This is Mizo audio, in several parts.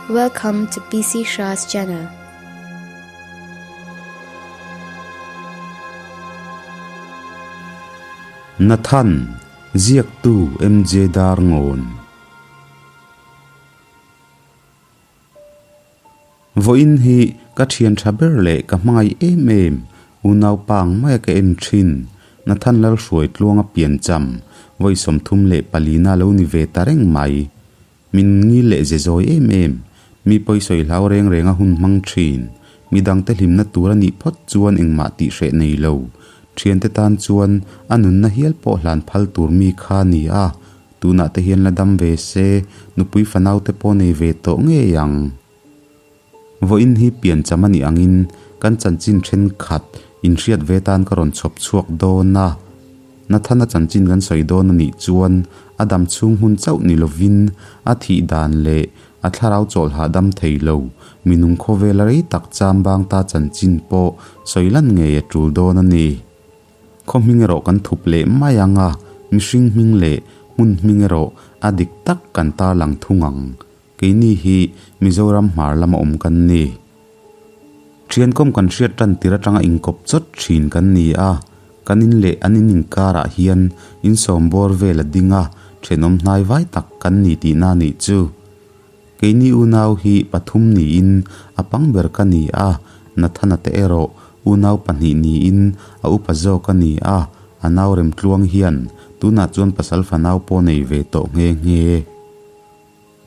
Welcome to PC Shah's channel. Nathan, Ziaktu MJ Darngawn. Vawiin hi ka thian tha ber leh ka hmangaih em em, unau pang maia ka en thin, Nathan Lalhruai tluanga piancham, vawi 34 na lo ni ve ta reng mai. Min ngil leh ze zawi em em, mi pawisawi hlau reng renga hun hmang thin, mi dangte hlimna tur a nih phawt chuan engmah tih hreh nei lo, thiante tan chuan a nunna hial pawh hlan phal tur mi kha a ni a, Tunah te hian la dam ve se, nupui fanau te pawh nei ve tawh ngei ang. Vawiin hi piancham a nih angin kan chanchin thenkhat inhriat ve tan ka rawn chhawp chhuak dawn a. Nathana chanchin kan sawi dawn a nih chuan a dam chhung hun chauh ni lovin a thih dan leh a thlarau chawlhah dam thei lo, minung khawvela rei tak cham bang ta chanchin pawh sawi lan ngei a tul dawn a ni. Khaw hming erawh kan thup leh mai ang a, mihring hming leh hmun hming erawh a dik tak kan tarlang thung ang. Keini hi Mizoram hmar lama awm kan ni. Thiankawm kan hriat tan tir atanga inkawp chawt thin kan ni a, kan in leh an in inkarah hian insawm bawr vel a ding a, thenawm hnai vai tak kan ni tihna a nih chu. Keini unau hi pathum niin a pang ber ka ni a, Nathana te erawh unau pahnih niin a upa zawk a ni a, a nau remtluang hian tunah chuan pasal fanau pawh nei ve tawh nghe nghe.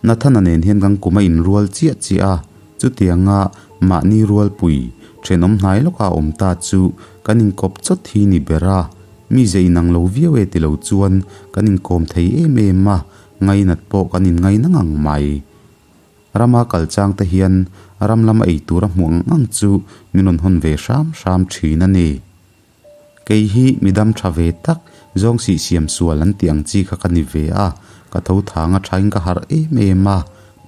Nathana nen hian kan kum a inrual chiah chiah a, chutianga mahni rualpui thenawm hnai lawka awm ta chu kan inkawp chawt hi ni ber a, mi ze inang lo viau e tilo chuan kan inkawm thei em em a, Ngainat pawh kan inngai na ngang mai. Rama kal chang te hian ram lama ei tur a hmuh ang ang chu min rawn hawn ve hram hram thin a ni. Kei hi mi dam tha ve tak, zawng sih siam sual an tih ang chi kha ka ni ve a, ka tho thang a thain ka harh em em a,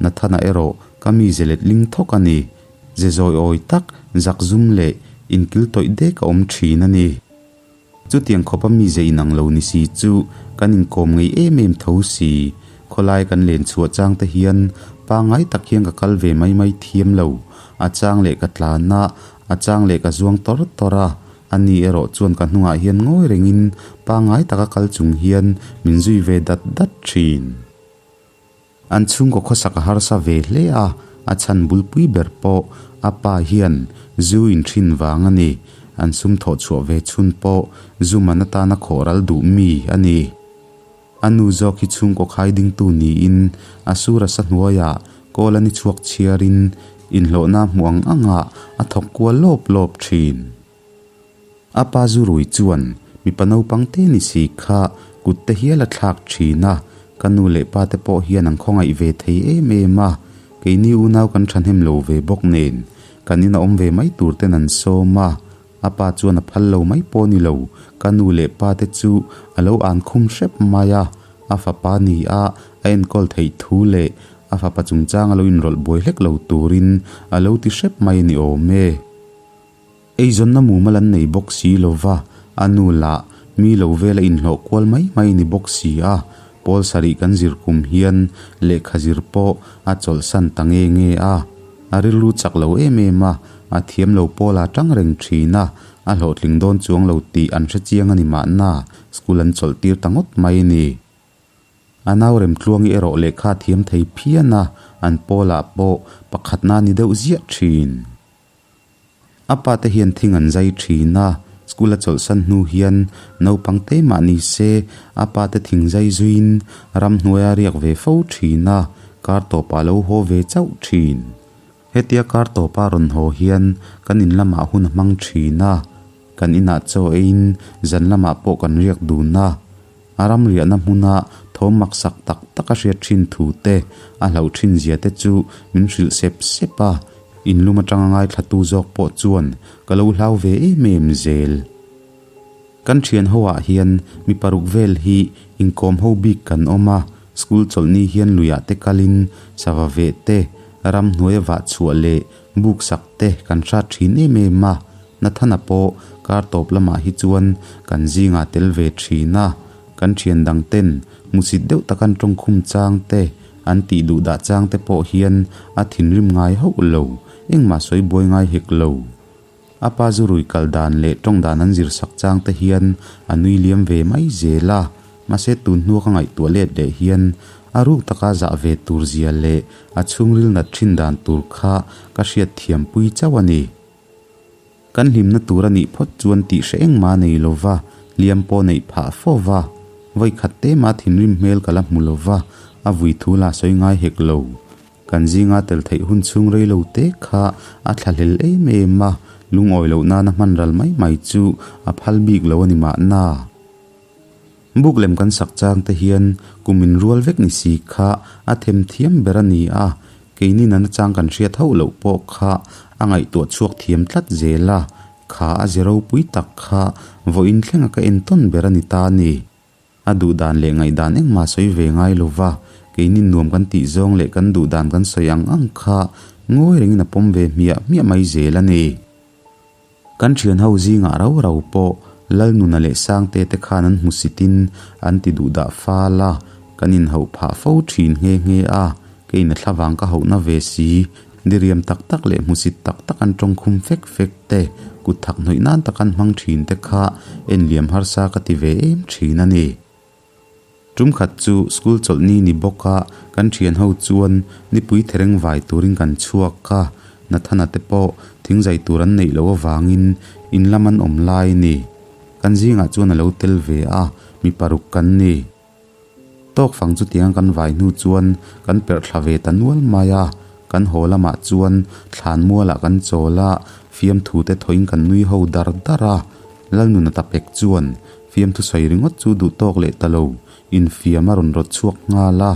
Nathana erawh ka mi ze let ling thawk a ni. Ze zawi awi tak, zak zum leh inkil tawih dek a awm thin a ni. Chutiang khawpa mi ze inang lo ni si chu kan inkawm ngei em em tho si. Khawlai kan len chhuah chang te hian pangngai tak hian ka kal ve mai mai thiam lo. A chang leh ka tlan a, a chang leh ka zuang tawr tawr a. Ani erawh chuan ka hnungah hian ngawi rengin pangngai taka kal chung hian min zui ve dat dat thin. An chhungkaw khawsak a harsa ve hle a, a chhan bulpui ber pawh a pa hian zu in thin vang a ni. An sum thawh chhuah ve chhun pawh zu man atana khawh ral duh mi a ni. A nu zawk hi chhungkaw khai dingtu niin a sur a sa hnuaiah kawl a ni chhuak chhiarin inhlawhna hmuh ang angah a thawk kual lawp lawp thin. A pa zu rui chuan mipa naupang te ni si kha kut te hial a thlak thin a, ka nu leh pa te pawh hian an khawngaih ve thei em em a, keini unau kan thahnem lo ve bawk nen kan in a awm ve mai tur ten an sawm a, a pa chuan a phal lo mai pawh ni lo, ka nu leh pa te chu a lo an khum hrep mai a, a fapa ni a a enkawl theih thu leh a fapa chungchang a lo inrawlh buai hlek lo turin a lo ti hrep mai a ni awm e. Eizawnna mumal an nei bawk si lo va, a nu lah mi lo vela inhlawh kual mai mai ni bawk si a, pawl sarih kan zir kum hian lehkha zir pawh a chawlhsan ta nge nge a. A rilru chak lo em em a, a thiam lo pawl a tang reng thin a, a hlawhtling dawn chuang lo tih an hre chiang a ni mahna, school an chawlh tir ta ngawt mai a ni. A nau Remtluangi erawh lehkha a thiam thei phian a, an pawlah pawh pakhatna a ni deuh ziah thin. A pa te hian thing an zai thin a, school a chawlhsan hnu hian naupang te mah ni se a pa te thing zai zuiin ramhnuai a riak ve fo thin a, kar tawpah lo haw ve chauh thin. Hetia kar tawpa rawn haw hian kan in lamah hun a hmang thin a, kan inah chaw eiin zan lamah pawh kan riak dun a, a ram riahna hmuna thawm maksak tak tak a hriat thin thu te, a hlauh thin zia te chu min hrilh sep sep a, inlum atanga ngaithlatu zawk pawh chuan ka lo hlau ve em em zel. Kan thian ho ah hian mi paruk vel hi inkawm ho bik kan awm a, school chawlhni hian luiah te kalin sava veh te, ramhnuai a vah chhuah leh buk sak te kan hrat thin em em a, Nathana pawh kar tawp lamah hi chuan kan zingah tel ve thin a, kan thian dang ten hmusit deuh takan tawngkhum chang te, An tih duh dah chang te pawh hian a thinrim ngai hauh lo, engmah sawi buai ngai hek lo. A pa zu rui kal dan leh tawng dan an zir sak chang te hian a nui liam ve mai zel a, mahse tun hnua ka ngaihtuah let leh hian a ruk taka zah ve tur zia leh a chhungril nat thin dan tur kha ka hriat thiam pui chauh a ni. Kan hlimna tur a nih phawt chuan tih hre engmah nei lo va, hliam pawh neih phah fo va. Vawi khat te mah thinrim hmel ka la hmu lo va, a vui thu la sawi ngai hek lo. Kan zinga tel theih hun chhung rei lo te kha a thlahlel em em a, lungawi loh nana hman ral mai mai chu a phal bik lo a ni mahna. Buk lem kan sak chang te hian kum in rual vek ni si kha a them thiam ber a ni a, keini nana chang kan hriat hauh loh pawh kha a ngaihtuah chhuak thiam tlat zel a, kha a ze ropui tak kha vawiin thlenga ka entawn ber a ni ta a ni. A duh dan leh ngaihdan engmah sawi ve ngai lo va, keini nuam kan tih zawng leh kan duh dan kan sawi ang ang kha ngawi rengin a pawm ve hmiah hmiah mai zel a ni. Kan thian ho zingah rau rau pawh Lalnuna leh Sangte te khan an hmusitin an ti duh dah fal a, kan inhauh phah fo thin nghe nghe a, keiin a thlavang ka hauhna ve si, diriam tak tak leh hmusit tak tak an tawngkhum fek fek te, kut thak hnawih nan tak an hmang thin te kha enliam harsa ka ti ve em thin a ni. Tum khat chu school chawlhni ni bawk a, kan thian ho chuan nipui thereng vai turin kan chhuak a, Nathana te pawh thingzai tur an neih loh avangin in lam an awm lai a ni. Kan zingah chuan a lo tel ve a, mi paruk kan ni. Tawk fang chutiang kan vai hnu chuan kan perh thla ve ta nual mai a, kan haw lamah chuan thlan mualah kan chawl a, fiamthu te thawhin kan nui ho dar dar a, Lalnuna tapek chuan Fiamthu sawi ringawt chu duh tawk leh ta lo, infiam a rawn rawt chhuak nghal a,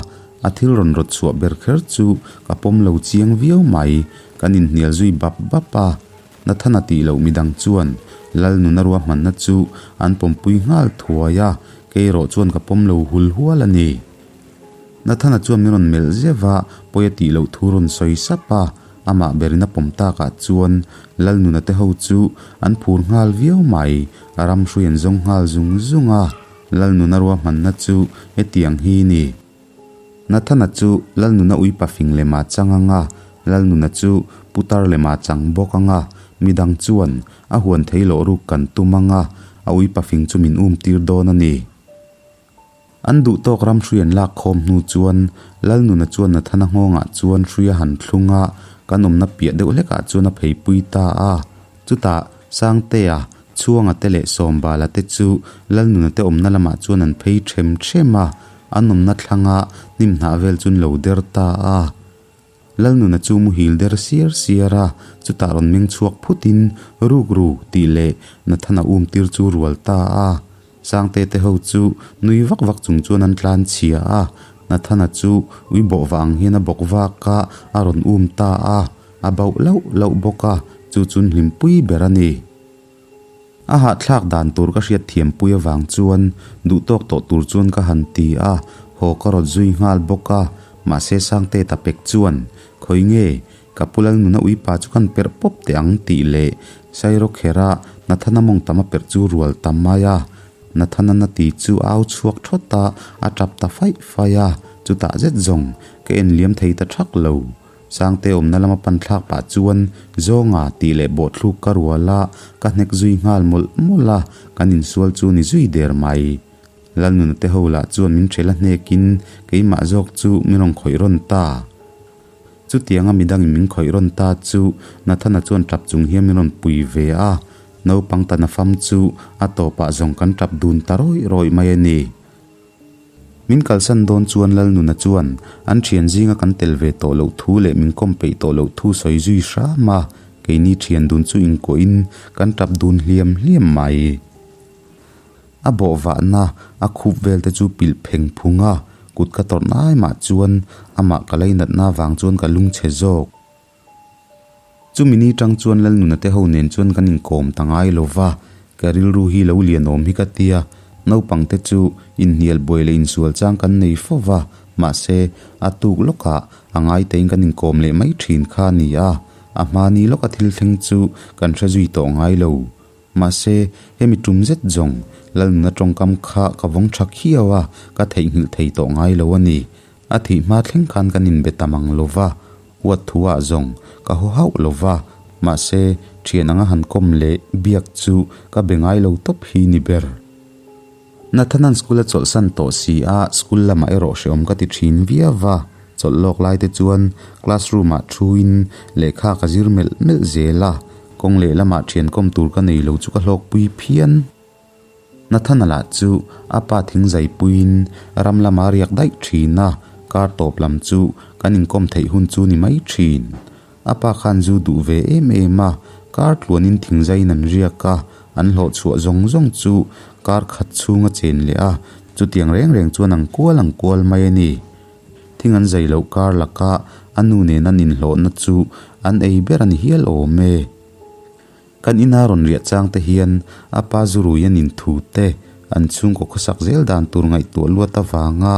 a thil rawn rawt chhuah ber kher chu ka pawm lo chiang viau mai, kan inhnial zui bap bap a. Nathana tih loh midang chuan Lalnuna ruahmanna chu an pawmpui nghal thuai a, kei erawh chuan ka pawm lo hul hual a ni. Nathana chuan min rawn melh zeuh a, pawi a tih loh thu rawn sawi sap a, amah berin a pawm takah chuan Lalnuna te ho chu an phur nghal viau mai, a ram hrui an zawng nghal zung zung a, Lalnuna ruahmanna chu hetiang hi ni. Nathana chu Lalnuna uipa fing lema chang ang a, Lalnuna chu putar lema chang bawk ang a, midang chuan a huan thei lawh ruk kan tum ang a, a uipa fing chu min um tir dawn a ni. An duh tawk ram hrui an lak khawm hnu chuan Lalnuna chuan Nathana nghawngah chuan hrui a han thlung a, kan awmna piah deuh hlekah chuan a pheipui ta a. Chutah Sangtea, Chhuanga te leh Sawmbala te chu Lalnuna te awmna lamah chuan an phei ṭhem ṭhem a, an awmna thlanga hnim hnah vel chu an lo der ta a. Lalnuna chu muhil der siar siar a, chutah rawn meng chhuak phutin ruk ru tih leh Nathana um tir chu rual ta a. Sangte te ho chu nui vak vak chung chuan an tlan chhia a, Nathana chu ui bawh vang hian a bawk vak a, a rawn um ta a, a bauh lauh lauh bawk a, chu chu hlimpui ber a ni. A hahthlak dan tur ka hriat thiampui avang chuan duhtawk tawh tur chuan ka han ti a, haw ka rawt zui nghal bawk a, mahse Sangte ta pek chuan, Khawi nge, ka pu Lalnuna uipa chu kan perh pawp teh ang tih leh Sairawkherah Nathana mawng tam a perh chu rual ta mai a, Nathana na ti chu au chhuak thawt a, a tap ta faih faih a, chutah zet zawng ka en liam thei ta thak lo. Sangte awmna lama pan thlak pah chuan Zawnga tih leh bawhthluk ka rual a, ka hnek zui nghal mawlh mawlh a, kan insual chu ni zui der mai. Lalnuna te ho lah chuan min ṭhel a hnekin keimah zawk chu min rawn khawih rawn ta. Chutianga midangin min khawih rawn ta chu Nathana chuan ṭap chung hian min rawn pui ve a, naupang ta nafam chu a tawpah zawng kan ṭap dun ta rawih rawih mai a ni. Min kalsan dawn chuan Lalnuna chuan an thian zinga kan tel ve tawh loh thu leh min kawm peih tawh loh thu sawi zui hram a, keini thian dun chu inkuahin kan tap dun hliam hliam mai. A bawh vahna a khup vel te chu pilh pheng phung a, kut ka tawrh nai mah chuan amah ka lainatna vang chuan ka lungchhe zawk. Chumi ni tang chuan Lalnuna te ho nen chuan kan inkawm ta ngai lo va, ka rilru hi lo lian awm hi ka tia, naupang te chu inhnial buai leh insual chang kan nei fo va, mahse a tuk lawkah a ngai tein kan inkawm leh mai thin kha a ni a, a hma ni lawka thil thleng chu kan hre zui tawh ngai lo. Mahse hemi tum zet zawng Lalnuna tawngkam kha ka vawng tha khiau a, ka theihnghilh thei tawh ngai lo a ni. A thih hma thleng khan kan inbe ta mang lo va, huat thu ah zawng ka haw hauh lo va, mahse thian anga han kawm leh biak chu ka be ngai lo tawp hi ni ber. Nathanan school a chawlhsan tawh si a, school lamah erawh hrehawm ka ti thin viau va, chawlh lawk lai te chuan classroom ah thuin lehkha ka zir melh melh zel a, kawng lehlamah thian kawm tur ka nei lo chu ka hlawkpui phian. Nathana lah chu a pa thingzai puiin ram lama riak daih thin a, kar tawp lam chu kan inkawm theih hun chu ni mai thin. A pa khan zu duh ve em em a, kar tluanin thingzaiin an riak a, an hlawh chhuah zawng zawng chu kar khat chhung a chen leh a, chutiang reng reng chuan ang kual ang kual mai a ni. Thing an zai loh kar laka a nu nen an inhlawhna chu an ei ber a ni hial awm e. Kan ina rawn riah chang te hian a pa zu rui an inthu te, an chhungkaw khawsak zel dan tur ngaihtuah luat avanga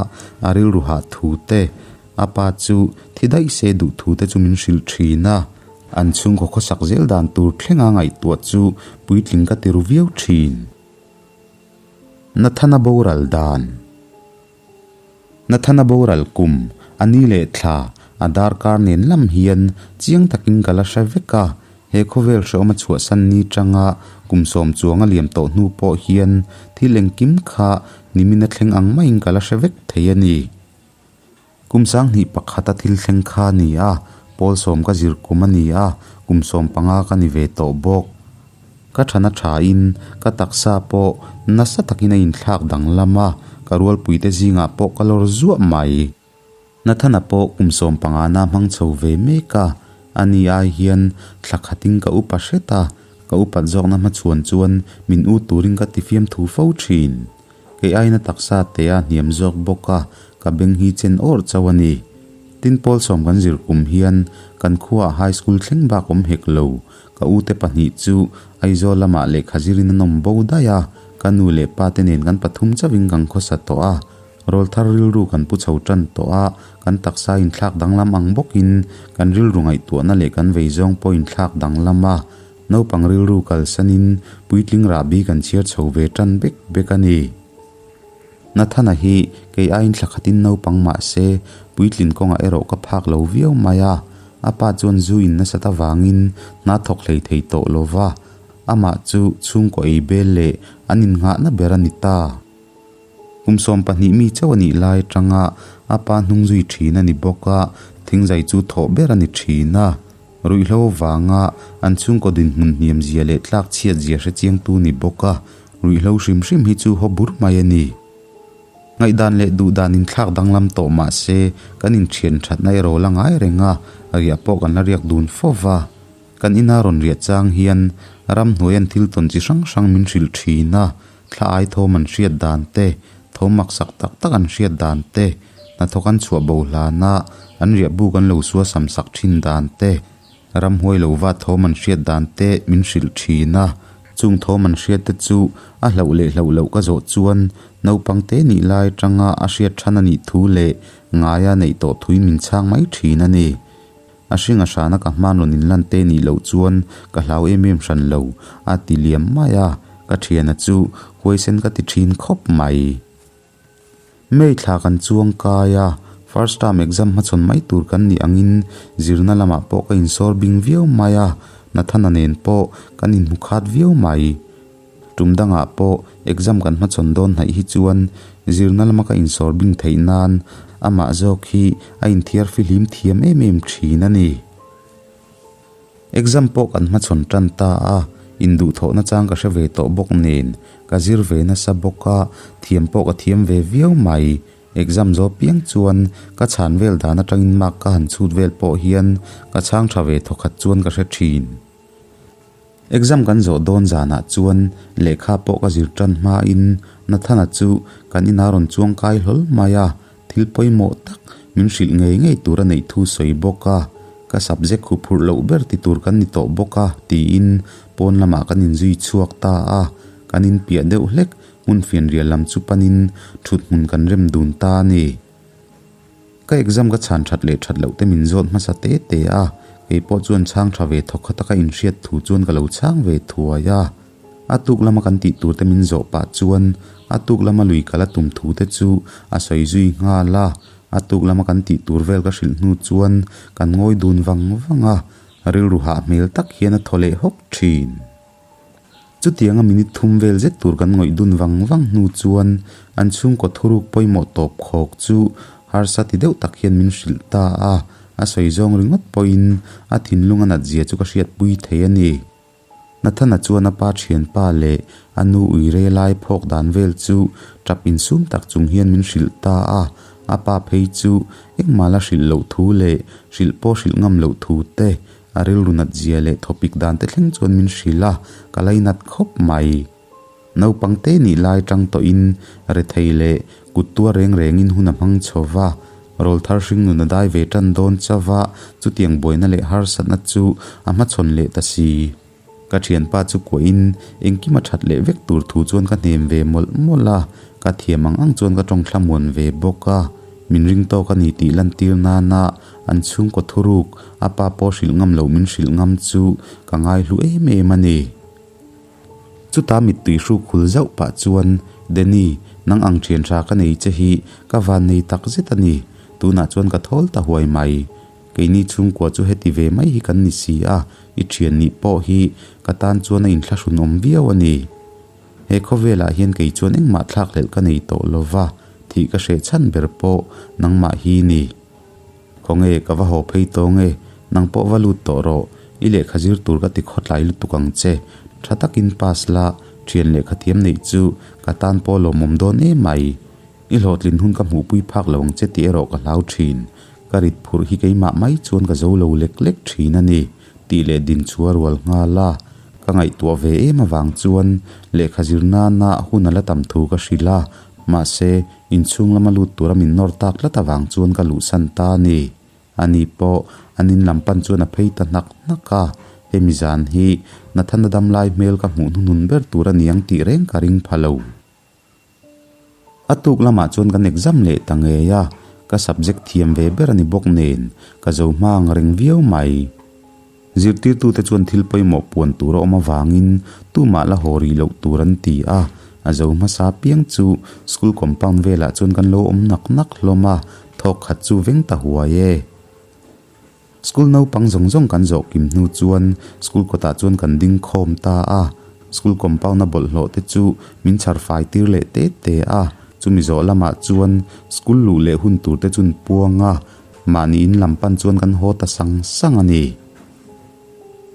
a rilru hah thu te, a pa chu thi daih se duh thu te chu min hrilh thin a. An chhungkaw khawsak zel dan tur thlenga ngaihtuah chu puitling ka ti ru viau thin. Nathana boral dan. Nathana boral kum, a ni leh thla, a darkar nen lam hian chiang takin ka la hre vek a, he khawvel hrehawm a chhuahsan ni tanga kum sawm chuang a liam tawh hnu pawh hian thil engkim kha nimin a thleng ang maiin ka la hre vek thei a ni. Kum sanghnih pakhata thil thleng kha a ni a, pawl sawm ka zir kum a ni a, kum 15 ka ni ve tawh bawk. Ka thana thain ka taksa pawh nasa takin a inthlak danglam a, ka rualpuite zingah pawh ka lawr zuah mai. Nathana pawh kum 15 na hmang chho ve mek a, ani ai hian thla khatin ka upa hret a, ka upat zawkna hmachhuan chuan min u turin ka ti fiamthu fo thin. Kei aina taksa te a hniam zawk bawk a, ka beng hi chen awrh chauh a ni. Tin pawl sawm kan zir kum hian kan khuaah high school thleng bak awm hek lo. Ka ute pahnih chu Aizawl lamah lehkha zirin an awm bo daih a, ka nu leh pa te nen kan pathum chauhin kan khawsa tawh a. Rawlthar rilru kan pu chho tan tawh a, kan taksa inthlak danglam ang bawkin kan rilru ngaihtuahna leh kan vei zawng pawh inthlak danglam a. Naupang rilru kalsanin puitling rahbi kan chhiar chho ve tan bek bek a ni. Nathana hi kei aiin thla khatin naupang mah se puitlin kawngah erawh ka phak lo viau mai a, a pa chuan zu in nasat avangin hna thawk hlei thei tawh lo va, amah chu chhungkaw ei bel leh an innghahna ber a ni ta. Kum 12 mi chauh a nih lai atanga a pa hnung zui thin a ni bawk a, thingzai chu thawh ber a ni thin a. Ruihhlo vanga an chhungkaw dinhmun hniam zia leh tlak chhiat zia hre chiangtu ni bawk a, ruihhlo hrim hrim hi chu haw bur mai a ni. Ngaihdan leh duhdan inthlak danglam tawh mah se kan inthian thatna erawh la ngai reng a, riah pawh kan la riak dun fo va. Kan ina rawn riah chang hian ramhnuai an thil tawn chi hrang hrang min hrilh thin a, Thla ai thawm an hriat dan te, thawm maksak tak tak an hriat dan te, hnathawk an chhuah bo hlana an riahbuk an lo sua sam sak thin dan te, ramhuai lo va thawm an hriat dan te min hrilh thin a. Chung thawm an hriat te chu a hlauh leh hlauh loh ka zawh chuan naupang te nih lai atanga a hriat than a nih thu leh ngaia neih tawh thuin min chhang mai thin a ni. A hring a hrana ka hman rawn inlan te nih loh chuan ka hlau em em hran lo, a ti liam mai a, ka thiana chu huaisen ka ti thin khawp mai. May thla kan chuang kai a, first term exam hmachhawn mai tur kan nih angin zirna lamah pawh ka insawr bing viau mai a, Nathana nen pawh kan inhmu khat viau mai. Tum dangah pawh exam kan hmachhawn dawn hnaih hi chuan zirna lama ka insawr bing theih nan amah zawk hi a inthiar fihlim thiam em em thin a ni. Exam pawh kan hmachhawn tan ta a, induhthawhna chang ka hre ve tawh bawk nen ka zir ve nasa bawk a, thiam pawh ka thiam ve viau mai. Exam zawh piang chuan ka chhan vel dan atangin mark ka han chhut vel pawh hian ka chhang tha ve thawkhat chuan ka hre thin. Exam kan zawh dawn zanah chuan lehkha pawh ka zir tan hmain Nathana chu kan inah rawn chuang kai hlawl mai a, thil pawimawh tak min hrilh ngei ngei tur a neih thu sawi bawk a, ka subject hu phurh loh ber ti tur kan ni tawh bawk a tiin pawn lamah kan inzui chhuak ta a, kan inpiah deuh hlek hmun fianrial lam chu panin thut hmun kan rem dun ta a ni. Ka exam ka chhan that leh that loh te min zawt hmasa te te a, kei pawh chuan chhang tha ve thawk kha taka inhriat thu chuan ka lo chhang ve thuai a. A tuk lama kan tih tur te min zawh pah chuan a tuk lama lui kal a tum thu te chu a sawi zui nghal a. A tuk lama kan tih tur vel ka hrilh hnu chuan kan ngawi dun vang vang a, rilru hah hmel tak hian a thaw leh hawk thin. Chutianga minute thum vel zet tur kan ngawih dun vang vang hnu chuan an chhungkaw thuruk pawimawh tawp khawk chu harsa ti deuh tak hian min hrilh ta a, a sawi zawng ringawt pawhin a thinlung a nat zia chu ka hriatpui thei a ni. Nathana chuan a pa thianpa leh a nu uire lai phawk dan vel chu tap insum tak chung hian min hrilh ta a, a pa phei chu engmah la hrilh loh thu leh hrilh pawh hrilh ngam loh thu te A rilru nat zia leh thawpik dan te thleng chuan min hrilh a, ka lainat khawp mai. Naupang te nih lai tang tawhin rethei leh kut tuar reng rengin hun a hmang chho va, rawlthar hringnun a dai ve tan dawn chauh a, chutiang buaina leh harsatna chu a hmachhawn leh ta si. Ka thianpa chu kuahin engkim a that leh vek tur thu chuan ka hnem ve mawlh mawlh a, ka thiam ang ang chuan ka tawng thlamuan ve bawk a, min ring tawk a ni tih lantir nana An chhungkaw thuruk a pa pawh hrilh ngam loh min hrilh ngam chu ka ngaihlu em em a ni. Chuta mittui hruk hul zauh pah chuan, Danny, nang ang thian tha ka nei che hi ka van nei tak zet a ni. Tunah chuan ka thawl ta huai mai. Keini chhungkua chu heti ve mai hi kan ni si a, i thian nih pawh hi ka tan chuan a inthlahrunawm viau a ni. He khawvelah hian kei chuan engmah thlakhlelh ka nei tawh lova, thih ka hreh chhan ber pawh nangmah hi ni. Khawnge ka va haw phei tawh nge? Nang pawh va lut tawh rawh. I lehkha zir tur ka ti khawtlai lutuk ang che. Tha takin pass la, thian lehkha thiam neih chu ka tan pawh lawmawm dawn em mai. I hlawhtlin hun ka hmuhpui phak lo ang che tih erawh ka hlau thin. Ka rit phurh hi keimah mai chuan ka zo lo lek lek thin a ni, tih leh din chu a rual nghal a. Ka ngaihtuah ve em avang chuan lehkha zir nana hun a la tam thu ka hrilh a, mahse, Inchhung lama lut tura min nawr tak tlat avang chuan ka luhsan ta a ni. Ani pawh an in lam pan chuan a phei ta hnak hnak a, hemi zan hi Nathana dam lai hmel ka hmuh hnuhnun ber tur a niang tih reng ka ring pha lo. A tuk lamah chuan kan exam leh ta ngei a, ka subject thiam ve ber a ni bawk nen ka zo hma ang reng viau mai. Zirtirtute chuan thil pawimawh puan tur a awm avangin tumah la haw rih loh tur an ti a, a zo hmasa piang chu school compound velah chuan kan lo awm nak nak hlawm a, thawk khat chu veng ta huai e. School naupang zawng zawng kan zawh kim hnu chuan school kawtah chuan kan ding khawm ta a, school compound a bawlhhlawh te chu min chhar fai tir leh te te a, chumi zawh lamah chuan school luh leh hun tur te chu an puang a, Mahni in lam pan chuan kan haw ta sang sang a ni.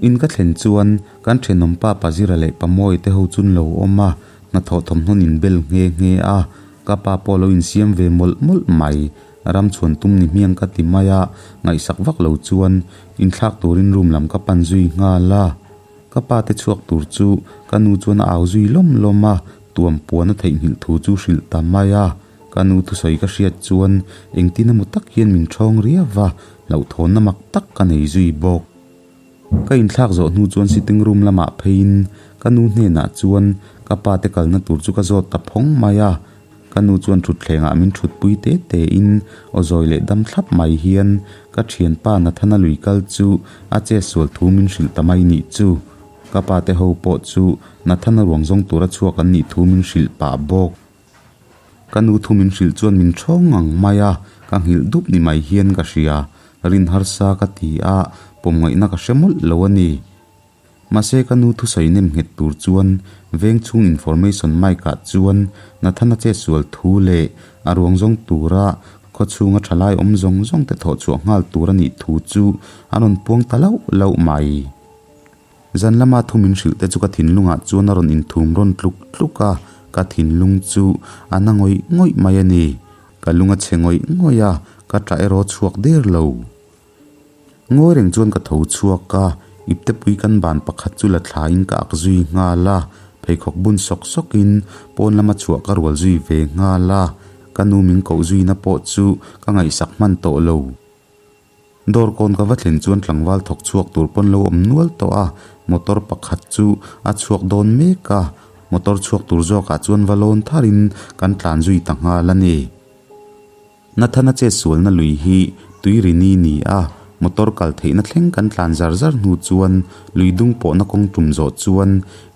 In ka thlen chuan kan thenawm pa Pazira leh Pamawii te ho chu an lo awm a, hnathawh thawmhnawn in bel nghe nghe a, ka pa pawh lo insiam ve mawlh mawlh mai. Ram chhuan tum ni hmiang ka ti mai a, ngaihsak vak lo chuan inthlak turin room lam ka pan zui nghal a. Ka pa te chhuak tur chu ka nu chuan a au zui lawm lawm a, tuam puan a theihnghilh thu chu hrilh ta mai a. Ka nu thusawi ka hriat chuan engtin emaw tak hian min ṭhawng riau va, hlauhthawnna mak tak ka nei zui bawk. Ka inthlak zawh hnu chuan sitting room lamah pheiin ka nu hnenah chuan ka pa te kalna tur chu ka zawt ta phawng mai a. Ka nu chuan ṭhutthlengah min ṭhutpui te tein aw zawi leh dam thlap mai hian ka ṭhianpa Nathana lui kal chu a che sual thu min hrilh ta mai nih chu. Ka pa te ho pawh chu Nathana ruang zawng tura chhuak an nih thu min hrilh pah bawk. Ka nu thu min hrilh chuan min ṭhawng ngang mai a, ka nghilh dup ni mai hian ka hria. Rin harsa ka ti a, pawmngaihna ka hre mawlh lo a ni. Mahse ka nu thusawi nem nghet tur chuan veng chhung information mic ah chuan Nathana chetsual thu leh a ruang zawng tura khaw chhunga thalai awm zawng zawng te thawh chhuah nghal tur a nih thu chu a rawn puang ta lauh lauh mai. Zan lama thu min hrilh te chu ka thinlungah chuan a rawn inthum rawn tluk tluk a, ka thinlung chu a na ngawih ngawih mai a ni. Ka lung a chhe ngawih ngawih a, ka ṭah erawh chhuak der lo. Ngawi reng chuan ka tho chhuak a, iptepui kan ban pakhat chu la thlain ka ak zui nghal a, pheikhawk bun sawk sawkin pawn lama chhuah ka rual zui ve nghal a, ka nu min koh zuina pawh chu ka ngaihsak hman tawh lo. Dawr kawn ka va thlen chuan tlangval thawk chhuak tur pawn lo awm nual tawh a, motor pakhat chu a chhuak dawn mek a, motor chhuak tur zawkah chuan va lawn tharin kan tlan zui ta nghal a ni. Nathana chetsualna lui hi Tuirini ni a, motor kal theihna thleng kan tlan zar zar hnu chuan lui dung pawhna kawng tum zawh chuan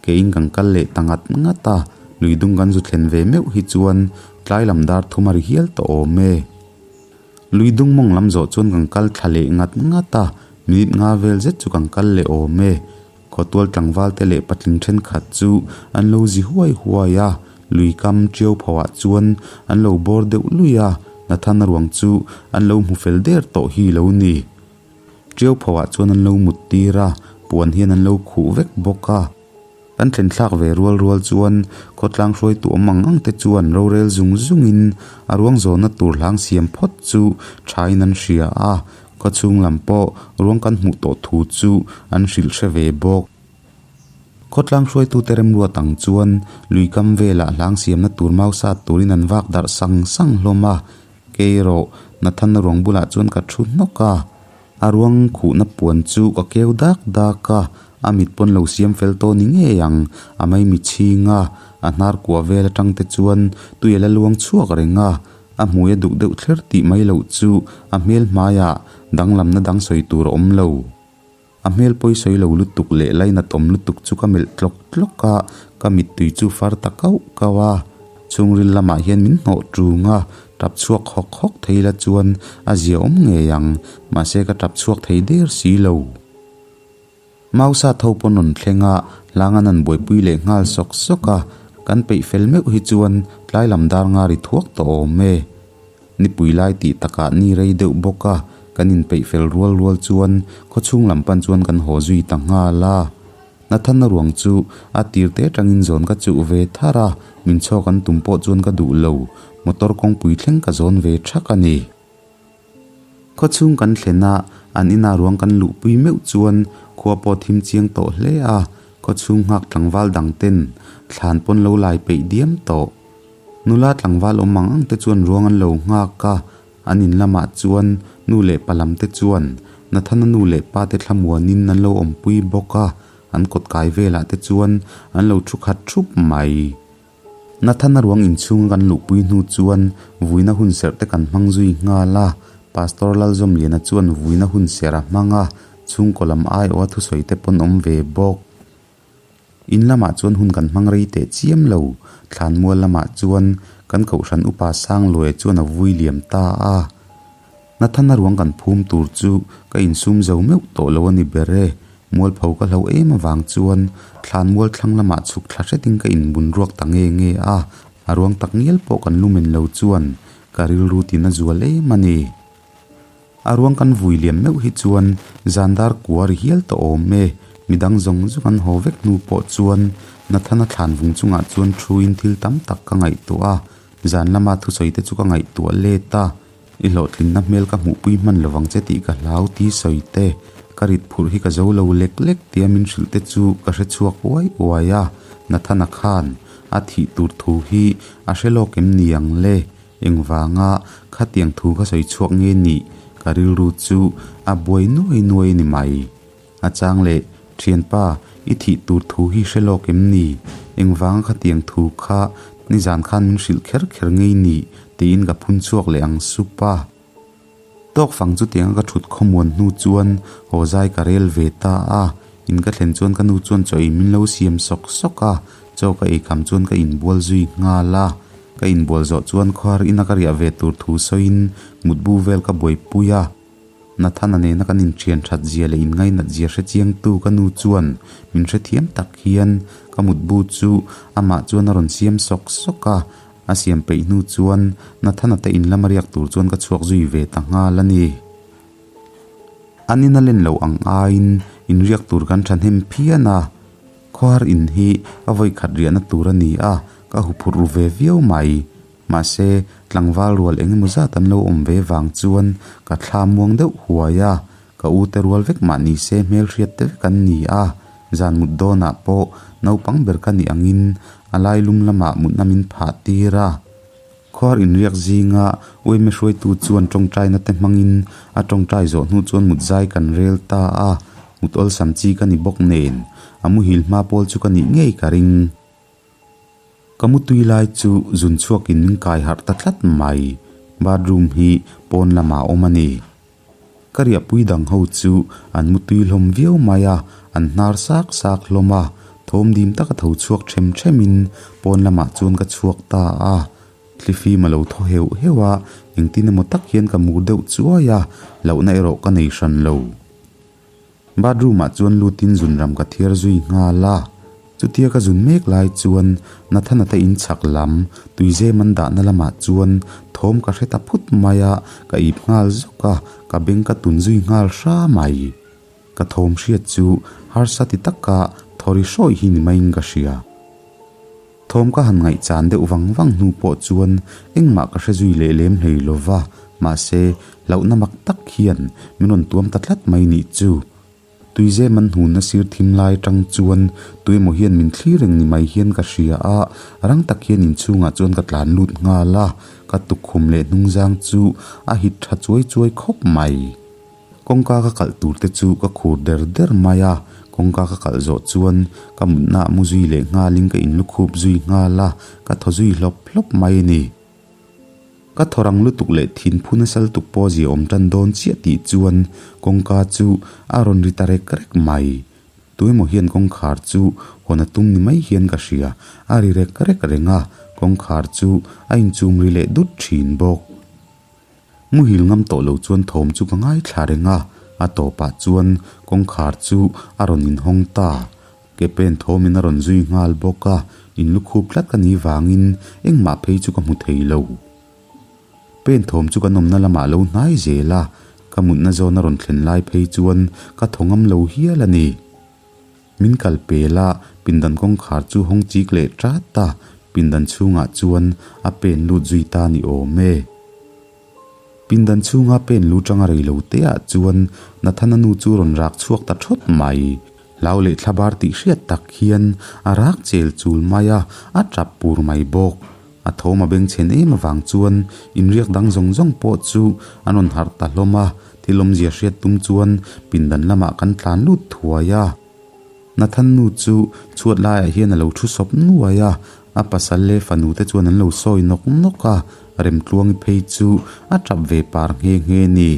keiin kan kal leh ta ngat ngat a, lui dung kan zu thlen ve meuh hi chuan tlai lam dar thum a ri hial tawh awm e. Lui dung mawng lam zawh chuan kan kal thla leh ngat ngat a, minute nga vel zet chu kan kal leh awm e. Khawtual tlangval te leh patling thenkhat chu an lo zi huai huai a, lui kam tiau pho ah chuan an lo bawr deuh lui a, Nathana ruang chu an lo hmu fel der tawh hi lo ni. Tiau pho ah chuan an lo mut tir a, puan hian an lo khuh vek bawk a. Kan thlen thlak ve rual rual chuan khawtlang hruaitu awm ang ang te chuan rorel zung zungin a ruang zawnna tur hlang siam phawt chu thain an hria a, khawchhung lam pawh ruang kan hmuh tawh thu chu an hrilh hre ve bawk. Khawtlang hruaitute remruat ang chuan lui kam velah hlang siamna tur mau sat turin an vak darh sang sang hlawm a, kei erawh Nathana ruang bulah chuan ka thu hnawk a. A ruang khuhna puan chu ka keu dak dak a, a mit pawn lo siam fel tawh ni ngei ang, a maimi chhing a, a hnar kuah vel atang te chuan tui a la luang chhuak reng a, a hmui a duh deuh thler tih mai loh chu a hmel hmaiah danglamna dang sawi tur a awm lo. A hmel pawi sawi lo lutuk leh lainat awm lutuk chu ka melh tlawk tlawk a, ka mittui chu far ta kauh kauh a. Chhungril lamah hian min hnawh ṭung a, tap chhuak hawk hawk thei la chuan a zia awm ngei ang, mahse ka tap chhuak thei der si lo. Mausa tho pawn rawn thleng a, hlang an han buaipui leh nghal sawk sawk a, kan peih fel meuh hi chuan tlai lam dar nga ri thuak tawh awm e. Nipui lai tih takah ni rei deuh bawk a, kan inpeih fel rual rual chuan khawchhung lam pan chuan kan haw zui ta nghal a. Nathana ruang chu a tir te atangin zawn ka chuh ve thar a, min chhawk an tum pawh chuan ka duh lo, motor kawngpui thleng ka zawn ve thak a ni. Khawchhung kan thlen a, an ina ruang kan luhpui meuh chuan khua pawh thim chiang tawh hle a, khawchhung nghak tlangval dang ten thlan pawn lo lai peih diam tawh. Nula tlangval awm ang ang te chuan ruang an lo nghak a, an in lamah chuan nu leh pa lam te chuan Nathana nu leh pa te thlamuanin an lo awmpui bawk a, an kawt kai velah te chuan an lo thu khat thup mai. Nathana ruang inchhunga kan luhpui hnu chuan vuina hun serh te kan hmang zui nghal a, Pastor Lalzawmliana chuan vuina hun serh a hmang a, chhungkaw lam aiawha thusawi te pawn awm ve bawk. In lamah chuan hun kan hmang rei teh chiam lo, thlanmual lamah chuan kan kohhran upa Sangluaia chuan a vui liam ta a. Nathana ruang kan phum tur chu ka insum zo meuh tawh lo a ni ber e, mualpho ka hlo em avang chuan thlanmual thlang lamah chhuk thla hretin ka inbun ruak ta nge nge a, a ruang tak ngial pawh kan lumen lo chuan ka rilru tin a zual em a ni. A ruang kan vui liam meuh hi chuan zan dar kua ri hial tawh awm e, midang zawng zawng an haw vek hnu pawh chuan Nathana thlan vung chungah chuan thuin thil tam tak ka ngaihtuah a, zan lama thusawi te chu ka ngaihtuah let a, i hlawhtlinna hmel ka hmuhpui hman lovang che tih ka hlau ti sawi te, ka rit phurh hi ka zo lo lek lek tia min hrilh te chu ka hre chhuak uai uai a, Nathana khan a thih tur thu hi a hre lawk em ni ang le? Engvanga khatiang thu ka sawi chhuak nge nih ka rilru chu a buai nuai nuai a ni mai. A chang leh, Thianpa, i thih tur thu hi hre lawk em ni? Engvanga khatiang thu kha nizan khan min hrilh kher kher ngei nih? tiin ka phun chhuak leh ang sup a. Tawk fang chutianga ka thut khawmuan hnu chuan haw zai ka rel ve ta a, in ka thlen chuan ka nu chuan chaw ei min lo siam sawk sawk a, chaw ka ei kham chuan ka inbual zui nghal a, ka inbual zawh chuan khawhar ina ka riah ve tur thu sawiin mutbu vel ka buaipui a, Nathana nena kan inthian that zia leh inngainat zia hre chiangtu ka nu chuan min hrethiam tak hian ka mutbu chu amah chuan a rawn siam sawk sawk a, A siam peih hnu chuan Nathana te in lama riak tur chuan ka chhuak zui ve ta nghal a ni. An in a len loh ang aiin in riak tur kan thahnem phian a, khawhar in hi ka vawi khat riahna tur a ni a, ka huphurh ru ve viau mai. Mahse, tlangval rual eng emaw zat an lo awm ve vang chuan ka thla muang deuh huai a, ka u te rual vek mah ni se hmelhriat te vek an ni a, Zan mut dawnah pawh naupang ber ka nih angin a lai lum lamah mutna min phah tir a. Khuar inriak zinga uaime hruaitu chuan tawngtaina te hmangin a tawngtai zawh hnu chuan mut zai kan rel ta a, mut awlsam chi ka ni bawk nen a muhil hma pawl chu ka nih ngei ka ring. Ka mutui lai chu zun chhuakin min kai harh ta tlat mai, bathroom hi pawn lamah a awm a ni. Ka riahpui dang ho chu an mutui hlawm viau mai a, an hnar sak sak hlawm a, thawm dim taka tho chhuak them themin pawn lamah chuan ka chhuak ta a. Thlifim a lo thaw heuh heuh a, engtin emaw tak hian ka mur deuh chuai a, hlauhna erawh ka nei hran lo. Bathroom ah chuan lutin zunram ka thiar zui nghal a, chutia ka zun mek lai chuan Nathana te in chhak lam tuizem an dahna lamah chuan thawm ka hre ta phut mai a, ka ip nghal zawk a, ka beng ka tun zui nghal hra mai. Ka thawm hriat chu harsa ti taka thaw ri hrawih hi ni maiin ka hria. Thawm ka han ngaihchan deuh vang vang hnu pawh chuan engmah ka hre zui leh lem hlei lo va, mahse hlauhna mak tak hian min rawn tuam ta tlat mai nih chu. Tuizem an hnunna sir thim lai atang chuan tuemaw hian min thlir reng ni mai hian ka hria a, rang tak hian inchhungah chuan ka tlan lut nghal a, ka tukkhum leh hnungzang chu a hit tha chuai chuai khawp mai. Kawngka ka kalh tur te chu ka khur der der mai a, kawngka ka kalh zawh chuan ka mutna ah mu zui leh nghalin ka inlukhup zui nghal a, ka thaw zui hlawp hlawp mai a ni. Ka thaw rang lutuk leh thinphu nasa lutuk pawh zia awm tan dawn chiah tih chuan kawngka chu a rawn ri ta rek rek mai. Tuemaw hian kawngkhar chu hawn a tum ni mai hian ka hria, a ri rek rek reng a, kawngkhar chu a inchum ri leh dut thin bawk. Muhil ngam tawh lo chuan thawm chu ka ngaithla reng a, a tawpah chuan kawngkhar chu a rawn inhawng ta. Ke pen thawmin a rawn zui nghal bawk a, in lukhup tlat ka nih vangin engmah phei chu ka hmu thei lo. Pen thawm chu kan awmna lamah lo hnai zel a, ka mutna zawn a rawn thlen lai phei chuan ka thaw ngam lo hial a ni. Min kal pel a, pindan kawngkhar chu hawng chik leh tat a, pindan chhungah chuan a pen lut zui ta ni awm e. Pindan chhunga pen lu tanga rei lo te ah chuan Nathana nu chu rawn rak chhuak ta thawt mai. Hlau leh thlabar tih hriat tak hian a rak chel chul mai a, a tap pur mai bawk. A thawm a bengchhen em avang chuan inriak dang zawng zawng pawh chu an rawn harh ta hlawm a, thil awmzia hriat tum chuan pindan lamah kan tlan lut thuai a. Nathan nu chu chhuat laiah hian a lo thu sawp nuai a, a pasal leh fanu te chuan an lo sawi nawk nawk a, Remtluangi phei chu a tap ve par nghe nghe ni.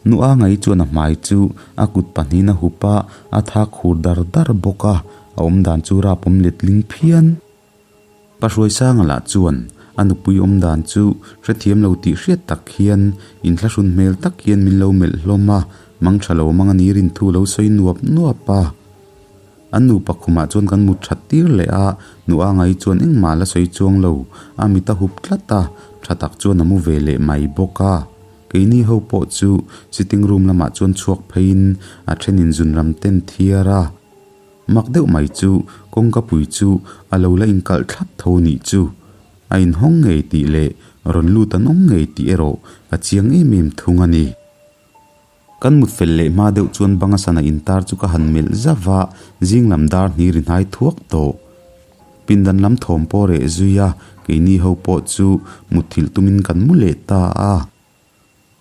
Nu a ngai chuan a hmai chu a kut pahnihin a hup a, a thak khur dar dar bawk a, a awmdan chu rapawm letling phian. Pa Hruaisanga lah chuan a nupui awm dan chu hrethiam lo tih hriat tak hian inthlahrun hmel tak hian min lo melh hlawm a, mang tha lo mang a ni rin thu lo sawi nuap nuap a. An nupa khumah chuan kan mut that tir leh a, nu a ngai chuan engmah la sawi chuang lo, a mit a hup tlat a, tha tak chuan a mu ve leh mai bawk a. Keini ho pawh chu sitting room lamah chuan chhuak pheiin a thenin zunram ten thiar a. Mak deuh mai chu kawngka pui chu a lo la inkalh thlap tho nih chu. A inhawng ngei tih leh rawn lut an awm ngei tih erawh ka chiang em em thung a ni. Kan mut fel leh hma deuh chuan banga sana intar chu ka han melh zauh va, zing lam dar hnih ri hnai thuak tawh. Pindan lam thawm pawh reh zui a, keini ho pawh chu mutthilh tumin kan mu leh ta a.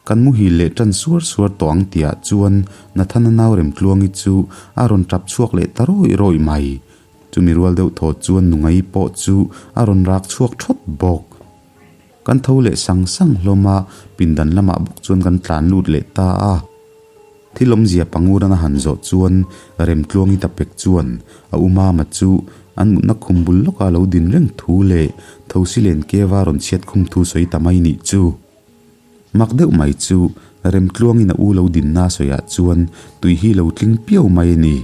Kan muhil leh ṭan suar suar tawh ang tihah chuan Nathana nau Remtluangi chu a rawn ṭap chhuak leh ta rawih rawih mai. Chumi rual deuh thaw chuan Nungai pawh chu a rawn rak chhuak ṭhawt bawk. Kan tho leh sang sang hlawm a, pindan lamah bawk chuan kan tlan lut leh ta a. Thil awmzia Pangurana han zawh chuan Remtluangi ta pek chuan a u Mama chu an mutna khum bul lawka lo din reng thu leh thosi len keva rawn chhiat khum thu sawi ta mai nih chu. Mak deuh mai chu Remtluangin a u lo dinna sawiah chuan tui hi lo tling piau mai a ni.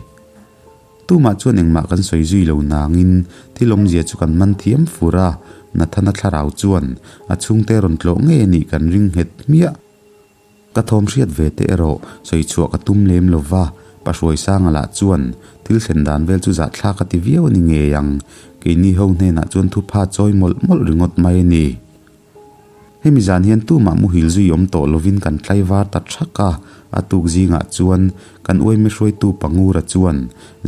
Tumah chuan engmah kan sawi zui lo nangin thil awmzia chu kan man thiam fur a, Nathana thlarau chuan a chhungte rawn tlawh ngei a nih kan ring nghet hmiah. Ka thawm hriat ve te erawh sawi chhuah ka tum lem lo va, Pa Hruaisanga lah chuan thil thlen dan vel chu zahthlak a ti viau a ni ngei ang, keini ho hnenah chuan thupha chawi mawlh mawlh ringawt mai a ni. Hemi zan hian tumah muhil zui awm tawh lovin kan tlaivar ta thak a, a tuk zingah chuan kan uaime hruaitu Pangura chuan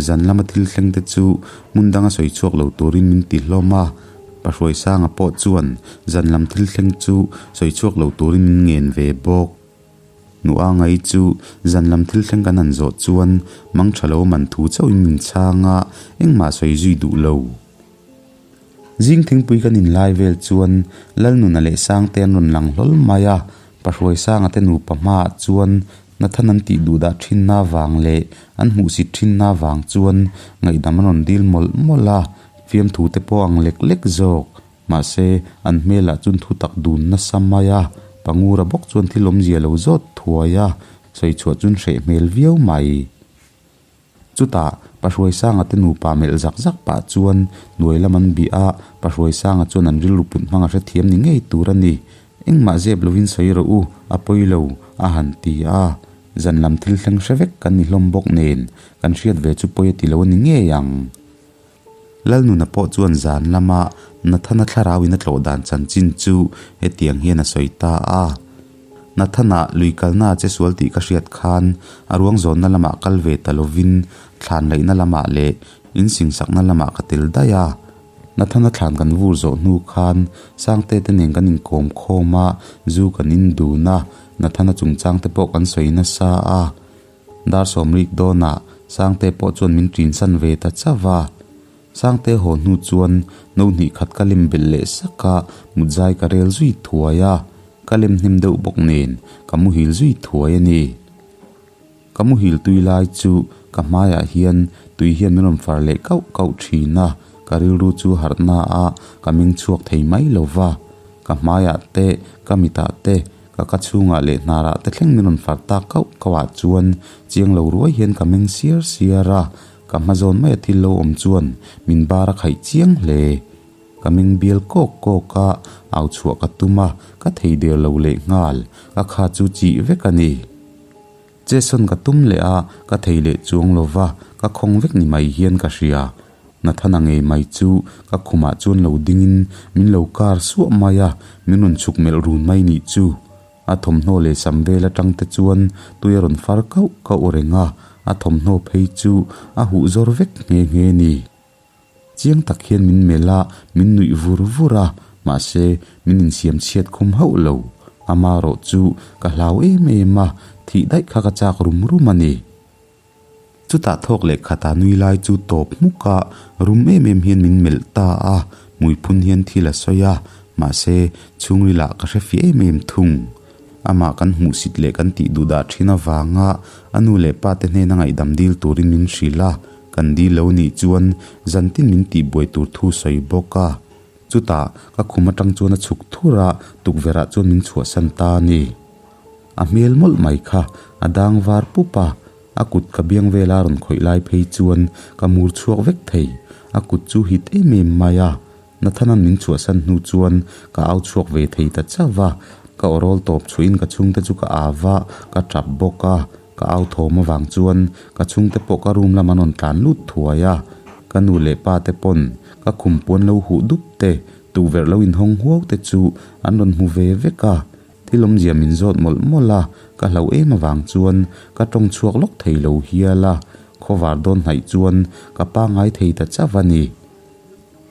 zan lama thil thleng te chu hmun danga sawi chhuak lo turin min ti hlawm a, Pahruaisanga pawh chuan zan lam thil thleng chu sawi chhuak lo turin min ngen ve bawk. Nua ngai chu zan lam thil thleng kan han zawh chuan mang tha lo man thu chauhin min chhang a, engmah sawi zui duh lo. Zing thingpui kan inlai vel chuan Lalnuna leh Sangte an rawn lang hlawl mai a, Pahruaisanga te nupa hmaah chuan Nathan an tih duh dah thinna vang leh an hmuhsit thinna vang chuan ngaihdam an rawn dil mawlh mawlh a, fiamthu te pawh ang lek lek zawk. Mahse, an hmelah chuan thu tak dun nasa mai a, Pangura bawk chuan thil awmzia lo zawt thuai a, sawi chhuah chuan hreh hmel viau mai. Chutah, Pahruaisanga te nupa melh zak zak pah chuan hnuai lam an bih a, Pahruaisanga chuan an rilru put hmang a hrethiam ni ngei tur a ni. Engmah zep lovin sawi rawh u, a pawi lo, a han ti a. Zan lam thil thleng hre vek kan ni hlawm bawk nen, kan hriat ve chu pawi a ti lo a ni ngei ang. Lalnuna pawh chuan zan lama Nathana thlarau in a tlawh dan chanchin chu hetiang hian a sawi ta a. Nathana lui kalna a che sual tih ka hriat khan a ruang zawnna lamah kal ve ta lovin thlan laihna lamah leh in singsakna lamah ka tel daih a. Nathana thlan kan vur zawh hnu khan Sangte te nen kan inkawm khawm a, zu kan in dun a, Nathana chungchang te pawh kan sawi nasa a. Dar sawmrik dawnah Sangte pawh chuan min ṭinsan ve ta chauh a. Sangte haw hnu chuan no hnih khat ka lem belh leh sak a, mutzai ka rel zui thuai a. Ka lem hnem deuh bawk nen ka muhil zui thuai a ni. Ka muhil tui lai chu ka hmaiah hian tui hian min rawn far leh kauh kauh thin a, ka rilru chu harhna a ka meng chhuak thei mai lo va. Ka hmaiah te, ka mitah te, ka ka chhungah leh hnarah te thleng min rawn far tak kauh kauhah chuan chiang lo ruai hian ka meng siar siar a, ka hma zawn maia thil lo awm chuan min bar a khaih chiang hle. Ka meng bial kawk kawk a, au chhuah ka tum a, ka thei der lo leh nghal, ka kha chu chih vek a ni. Chesawn ka tum leh a, ka thei leh chuang lo va, ka khawng vek ni mai hian ka hria. Nathana ngei mai chu ka khumah chuan lo dingin min lo kar suah mai a, min rawn chhuk melh run mai nih chu. A thawmhnaw leh sam vel atang te chuan tui a rawn far kauh kauh reng a, a thawmhnaw phei chu a huh zawr vek nghe nghe ni. Chiang tak hian min melh a, min nuih vur vur a, mahse min insiam chhiat khum hauh lo. Amarawh chu ka hlau em em a, thih daih kha ka chak rum rum a ni. Chutah thawk leh khata nui lai chu tawp hmuk a, rum em em hian min melh ta a, hmuiphun hian thil a sawi a, mahse chhungrilah ka hre fiah em em thung. Amah kan hmuhsit leh kan tih duh dah thin avanga a nu leh pa te hnena ngaihdam dil turin min hrilh a, kan dil lo nih chuan zantin min tihbuai tur thu sawi bawk a. Chutah ka khum atang chuan a chhuk thur a, tukverhah chuan min chhuahsan ta a ni. A hmel mawlh mai kha a dang var pup a, a kut ka biang vela rawn khawih lai phei chuan ka mur chhuak vek thei. A kut chu hit em em mai a, Nathana'n min chhuahsan hnu chuan ka au chhuak ve thei ta chauh a, ka awrawl tawp chhuahin ka chhungte chu ka au va, ka tap bawk a, ka au thawm avang chuan ka chhungte pawh ka room lam an rawn tlan lut thuai a, ka nu leh pa te pawn ka khum puan lo huh dup te, tukverh lo inhawng huau te chu an rawn hmu ve vek a, thil awmzia min zawt mawlh mawlh a, ka hlauh em avang chuan ka tawng chhuak lawk thei lo hial a, khawvar dawn hnaih chuan ka pangngai thei ta chauh a ni.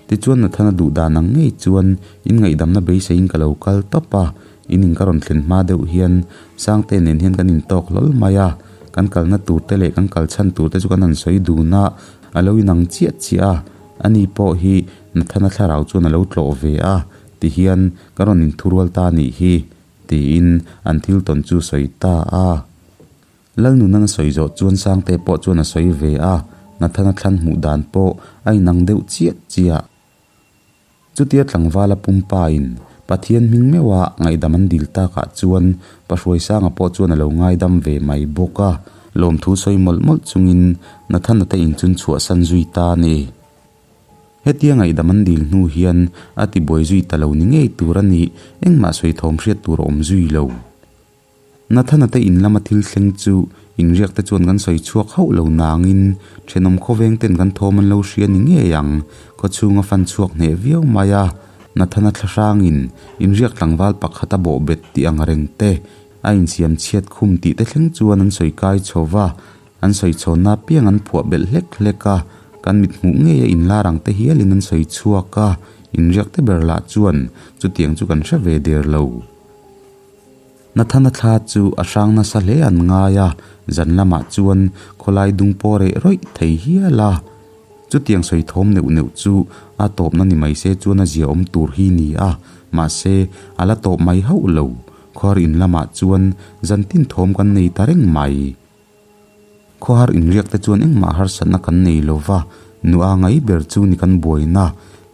Tichuan Nathana duh dan ang ngei chuan in ngaihdamna beiseiin ka lo kal tawp a, in in ka rawn thlen hma deuh hian Sangte nen hian kan intawk hlawl mai a, kan kalna tur te leh kan kal chhan tur te chu kan han sawi dun a, a lo inang chiah chiah a, ani pawh hi Nathana thlarau chuan a lo tlawh ve a, tihian ka rawn inthurual ta anih hi, tiin an thil tawn chu sawi ta a. Lalnunan a sawi zawh chuan Sangte pawh chuan a sawi ve a, Nathana thlan hmuh dan pawh a inang deuh chiah chiah. Chutia tlangvala pumpain Pathian hming meuha ngaihdam an dil takah chuan Pahruaisanga pawh chuan a lo ngaidam ve mai bawk a, lawmthu sawi mawlh mawlh chungin Nathana te inchun chhuahsan zui ta a ni. Hetia ngaihdam an dil hnu hian a tibuai zui ta lo ni ngei tur a nih, engmah sawi thawm hriat tur a awm zui lo. Nathana te in lama thil thleng chu inriak te chuan kan sawi chhuak hauh lo nangin thenawm khawveng ten kan thawm an lo hria ni ngei ang, khawchhunga fan chhuak hneh viau mai a. Nathana thlahrangin inriak tlangval pakhat a bawh bet tih ang reng te, a insiam chhiat khum tih te thleng chuan an sawi kai chho va, an sawi chhawnna apiang an phuah belh hlek hlek a, kan mit hmuh ngeia inlar ang te hialin an sawi chhuak a, inriak te ber lah chuan chutiang chu kan hre ve der lo. Nathana thla chu a hrang nasa hle an ngai a, zan lamah chuan khawlai dung pawh reh rawih thei hial a. Chutiang sawi thawm neuh neuh chu a tawpna ni mai se chuan a zia awm tur hi ni a, mahse a la tawp mai hauh lo. Khawhar in lamah chuan zan tin thawm kan nei ta reng mai. Khawhar inriak te chuan engmah harsatna kan nei lo va, nua ngai ber chu ni kan buaina.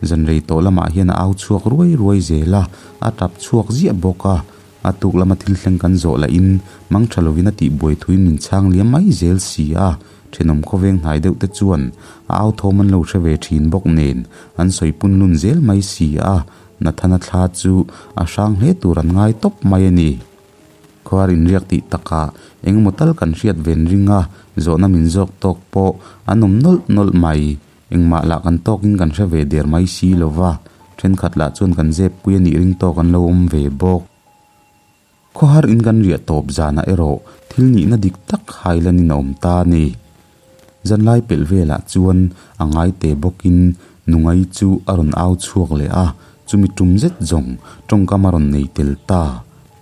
Zan rei tawh lamah hian a au chhuak ruai ruai zel a, a tap chhuak ziah bawk a. A tuk lama thil thleng kan zawh lahin mang tha lovin a tihbuai thuin min chhang liam mai zel si a. Thenawm khawveng hnai deuh te chuan a au thawm an lo hre ve thin bawk nen an sawi pun lun zel mai si a. Nathana thla chu a hrang hle tur an ngai tawp mai a ni. Khuar inriak tih takah engemaw tal kan hriat ven ring a, zawhna min zawk tawk pawh an awm nawlh nawlh mai. Engmah lah kan tawkin kan hre ve der mai si lo va, thenkhat lah chuan kan zep pui a nih ring tawk an lo awm ve bawk. Khawhar in kan riah tawp zanah erawh thil nihna dik tak hailanin a awm ta a ni. Zanlai pelh velah chuan a ngai te bawkin Nungai chu a rawn au chhuak leh a, chumi tum zet zawng tawngkam a rawn nei tel ta.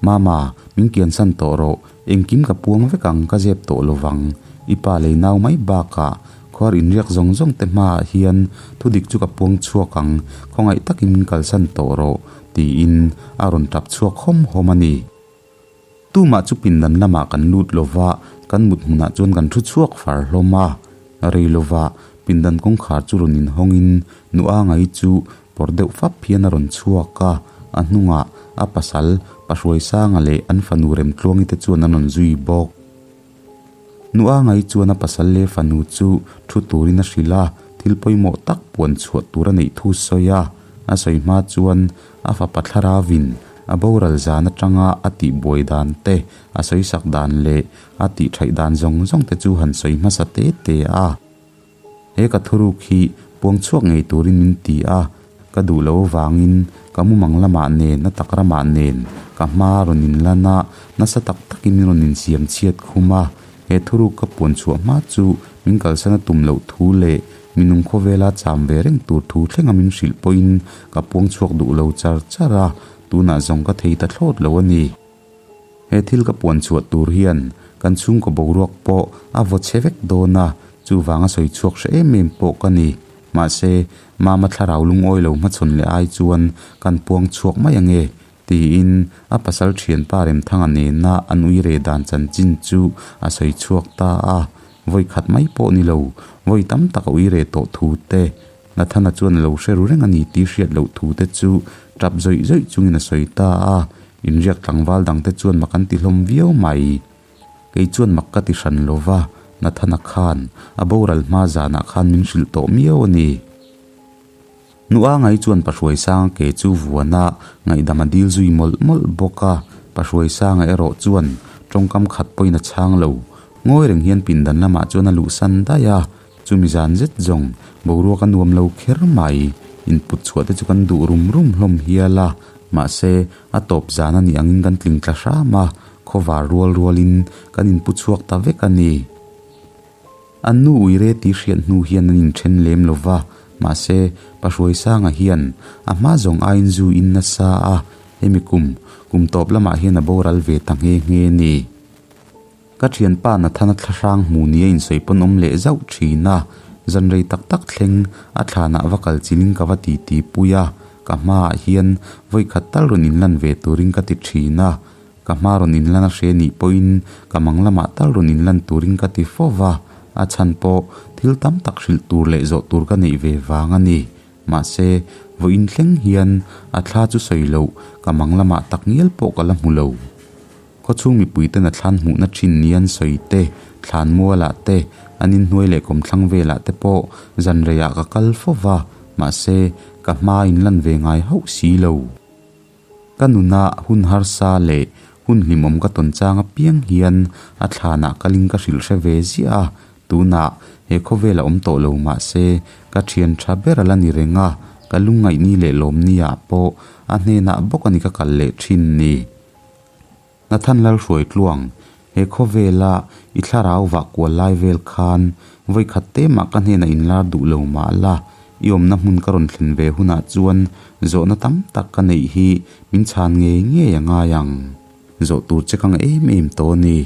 Mama, min kiansan tawh rawh, engkim ka puang vek ang ka zep tawh lo vang. I pa lei nau mai bakah khuar inriak zawng zawng te hmaah hian thudik chu ka puang chhuak ang, khawngaih takin min kalsan tawh rawh, tiin a rawn tap chhuak hawm hawm a ni. Tumah chu pindan lamah kan lut lo va, kan mut hmunah chuan kan thu chhuak far hlawm a. Rei lova pindan kawngkhar chu rawn inhawngin nu Angai chu pawr deuh fap hian a rawn chhuak a, a hnungah a pasal Pahruaisanga leh an fanu Remtluangi te chuan an rawn zui bawk. Nu Angai chuan a pasal leh fanu chu thu turin a hrilh a, thil pawimawh tak puan chhuah tur a neih thu sawi a. A sawi hma chuan a fapa thlaravin a boral zan atanga a tihbuai dan te, a sawisak dan leh a tihṭhaih dan zawng zawng te chu han sawi hmasa te te a. He ka thuruk hi puang chhuak ngei turin min ti a, ka duh lo avangin ka mumang lamah nen a tak ramah nen ka hma rawn inlan a, nasa tak takin min rawn insiam chhiat khum a. He thuruk ka puan chhuah hma chu min kalsan a tum loh thu leh minung khawvela cham ve reng tur thu thlenga min hrilh pawhin ka puang chhuak duh lo char char a, tunah zawng ka thei ta thlawt lo a ni. He thil ka puan chhuah tur hian kan chhungkaw boruak pawh a vaw chhe vek dawn a, chuvanga sawi chhuak hre em em pawh ka ni. Mahse, Mama thlarau lungawi lo hmachhawn leh ai chuan kan puang chhuak mai ange, tiin a pasal thianpa Remthanga nena an ui re dan chanchin chu a sawi chhuak ta a. Vawi khat mai pawh ni lo, vawi tam tak a ui re tawh thu te, Nathana chuan a lo hre ru reng a ni tih hriat loh thu te chu tap zawih zawih chungin a sawi ta a. Inriak tlangval dangte chuan mak an ti hlawm viau mai. Kei chuan mak ka ti hran lo va, Nathana khan a boral hma zanah khan min hrilh tawh miau a ni. Nua ngai chuan Pahruaisanga ke chu vuana ngaihdam a dil zui mawlh mawlh bawk a, Pahruaisanga erawh chuan tawngkam khat pawhin a chhang lo. Ngawi reng hian pindan lamah chuan a luhsan daih a, Chumi zan zet zawng boruak a nuam lo kher mai. Input chhuah te chu kan duh rum rum hlawm hial a, mahse a tawp zan a nih angin kan tling tla hram a, khawvar rual rualin kan inpu chhuak ta vek a ni. An nu uire tih hriat hnu hian an inthen lem lo va, mahse Pahruaisanga hian a hma zawng aiin zu in nasa a, hemi kum kum tawp lamah hian a boral ve ta nghe nghe a ni. Ka thianpa Nathana thlahrang hmu nia insawi pawn awm leh zauh thin a, zan rei tak tak thleng a thlanah va kal chilin ka va ti ti pui a, ka hmaah hian vawi khat tal rawn inlan ve turin ka ti thin a, ka hma rawn inlan a hre nih pawhin ka mang lamah tal rawn inlan turin ka ti fo va, a chhan pawh thil tam tak hrilh tur leh zawh tur ka neih ve vang a ni. Mahse, vawiin thleng hian a thla chu sawi loh ka mang lamah tak ngial pawh ka la hmu lo. Khawchhung mipuiten a thlan hmuhna thin ni an sawi te, thlan mualah te, an inhnuai leh kawmthlang velah te pawh zan reiah ka kal fo va, mahse, ka hma inlan ve ngai hauh si lo. Ka nuna hun harsa leh hun hlimawm ka tawn chang apiang hian a thlanah kalin ka hrilh hre ve ziah a, tunah he khawvel a awm tawh lo mahse, ka thian tha ber a la ni reng a, ka lungngaihni leh lawmni-ah pawh a hnenah bawk a ni ka kal leh thin ni. Nathan Lalhruaitluang, he khawvela i thlarau vah kual lai vel khan vawi khat te mah ka hnenah inlar duh lo mah la, i awmna hmun ka rawn thlen ve hunah chuan zawhna tam tak ka neih hi min chhan ngei ngei a ngai ang. Zawh tur che ka ngah em em tawh a ni.